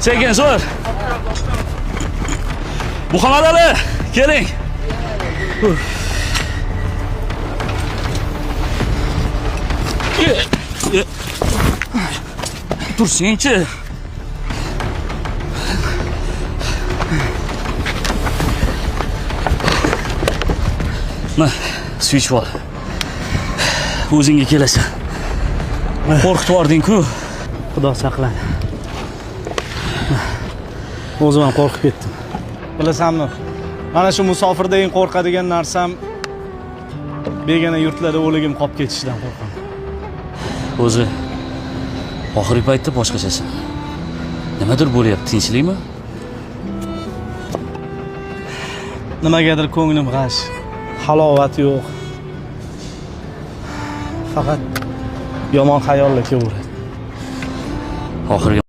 Sekin zo'r. Muhammad Ali, keling. Tursangchi. Ma, suv ichib ol. O'zingga kelasan. Qo'rqitib yubording-ku. Xudo saqladi. O'zim ham qo'rqib ketdim. Bilasanmi, mana shu musofirda eng qo'rqadigan narsam begona yurtlarda o'ligim qolib ketishidan qo'rqaman. O'zi oxirgi paytda boshqachasan. Nimadir bo'lyapti, tinchlikmi? Nimagadir ko'nglim g'ash, halovat yo'q. Faqat yomon xayollar kelaveradi. Oxirgi